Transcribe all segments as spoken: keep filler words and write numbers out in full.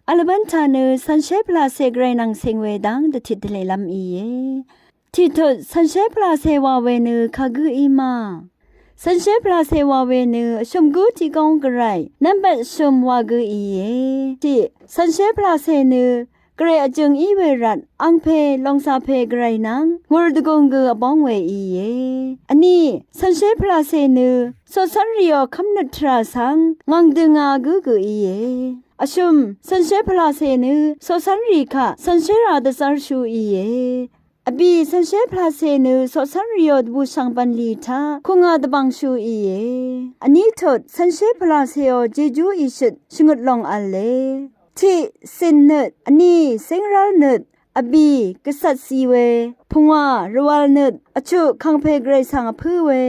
Vlvbv́n taq nø cv̀nshé pvlàcè gvray nvng ceng we dv́ng dvtit dvlèlv́m íe. Tiqtut cv̀nshé pvlàcè wà we nø kagǿ í ma. Cv̀nshé pvlàcè wà we nø vshø̀m gǿ tiq góng gvray nv́mbvt shø̀m wà gø íe. Tiq cv̀nshé pvlàcè nø gvray vjø̀ng í we rvt angpè lòngcàpè gvray nvng ngùr dvgùng gø vbóng we íe. Vní cv̀nshé pvlàcè nø coqcv́nrìò kv́mnøt tvrà svng ngv̀ng dø ngā gǿ gø íe. Vshø̀m cv̀nshé pvlàcè nø coqcv́nrì kaq cv̀nshérà dvzv́rshú íe. Vbì cv̀nshé pvlàcè nø coqcv́nrìò dvbùshv̀ng bv̀nlì taq kùngà dvbv̀ngshú íe. Vní tut cv̀nshé pvlàcèò jejú ìshøt shvngøt lòng v̄le. Tiq cìnnøt, vní cíngrv́lnøt, vbì gvcvt zi we, pungwà rvwv̄lnøt, vchuq kàngpè gvray svng vpǿ we,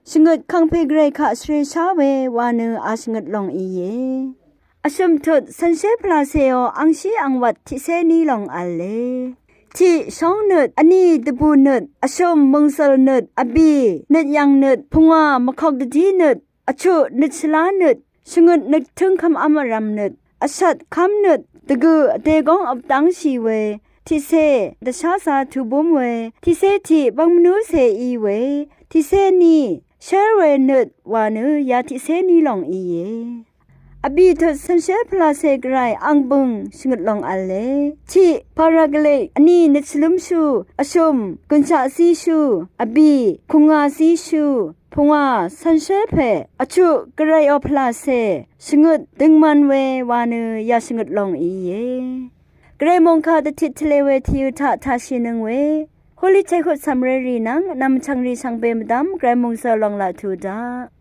shvngøt kàngpè gvray kaq shvreshá we wa nø a shvngøt lòng íe. Vshø̀m tut cv̀nshé pvlàcèò angshí angwvt tiqcé ní lòng v̄le. Tiq shóngnøt, vní dvbùnøt, vshø̀m mø̀ngzø̀lnøt, vbì nøtyv̀ngnøt, pungwà mvkok dvdínøt, vchuq nøt shvlánøt, shvngøt nøt tǿngkv́mv́m vrv̀mnøt, vshvt kv́mnøt, dvgø vdegóng vpdángshì we, tiqcé dvsházā tubúm we, tiqcé tiq bvngmvnúcè í we, tiqcé ní shér we nøt wa nø ya tiqcé ní lòng íe. Vbì tut cv̀nshé pvlàcè gvray ang bø̀ng shvngøt lòng v̄le. Tiq paraglik, vní nøt shvlǿmshú, vshø̀m gùnshaq zíshú, vbì kùngà zíshú, pungwà cv̀nshé pè, vchuq gvrayò pvlàcè shvngøt døngman we wa nø ya shvngøt lòng íe. Gvray mòngkà dvtit tvlē we tìø taq tashìnøng we holy childhood cv̀mrerì nvng vnvm chv̀ngrì shvngbe mvdv́m gvray mòngzø̀l lòng laq tuq daq.